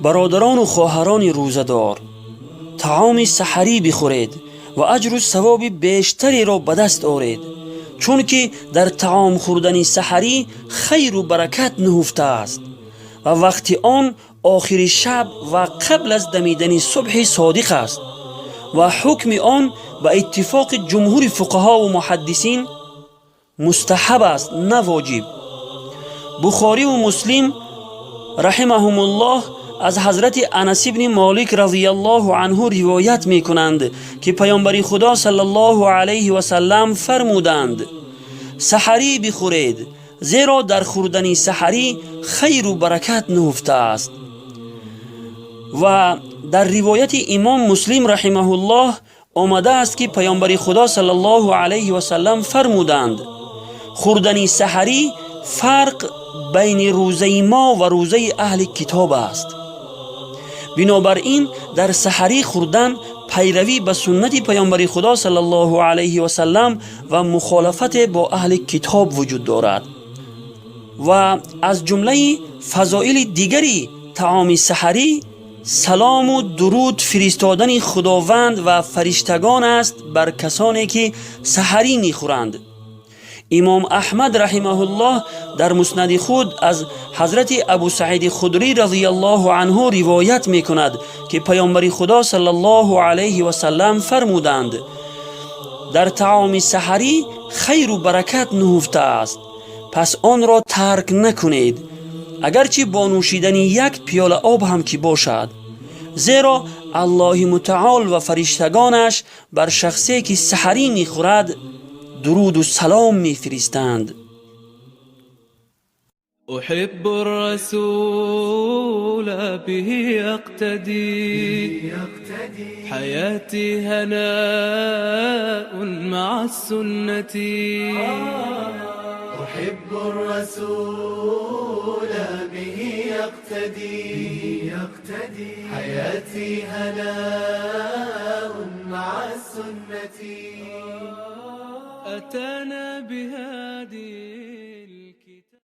Бародарону хоҳарони рӯзадор, таоми саҳарӣ бихӯред ва аҷру савоби бештареро ба даст оред, чунки дар таом хӯрдани саҳарӣ хайру баракат нуҳуфта аст ва вақти он охири шаб ва қабл аз дамидани субҳи содиқ аст ва ҳукми он ба иттифоқи ҷумҳури фуқаҳову муҳаддисин мустаҳаб аст, на воҷиб. Бухориву Муслим раҳимаҳумуллоҳ аз ҳазрати Анас ибни Молик разияллоҳу анҳу ривоят мекунанд, ки Паёмбари Худо саллаллоҳу алайҳи васаллам фармуданд: «Саҳарӣ бихӯред, зеро дар хӯрдани саҳарӣ хайру баракат нуҳуфта аст». Ва дар ривояти имом Муслим раҳимаҳуллоҳ омадааст, ки Паёмбари Худо саллаллоҳу алайҳи васаллам фармуданд: «Хӯрдани саҳарӣ фарқ байни рӯзаи мо ва рӯзаи аҳли китоб аст». Бинобар ин дар саҳарӣ хӯрдан пайравӣ ба суннати Паёмбари Худо саллаллоҳу алайҳи васаллам ва мухолафате бо аҳли китоб вуҷуд дорад. Ва аз ҷумлаи фазоили дигари таоми саҳарӣ салому дуруд фиристодани Худованд ва фариштагон аст бар касоне, ки саҳарӣ мехӯранд. Имом Аҳмад раҳимаҳуллоҳ дар муснади худ аз ҳазрати Абу Саиди Худрӣ разияллоҳу анҳу ривоят мекунад, ки Паёмбари Худо саллаллоҳу алайҳи васаллам фармуданд: «Дар таоми саҳарӣ хайру баракат нуҳуфта аст, пас онро тарк накунед, агарчи бо нӯшидани як пиёла об ҳам ки бошад, зеро Аллоҳи Мутаол ва фариштагонаш бар шахсе, ки саҳарӣ мехӯрад, дуруду салом мефиристанд». أحب الرسول به أقتدي، حياتي هناء مع السنة. أحب الرسول به يقتدي، حياتي هناء مع السنة. أتانا بهادي.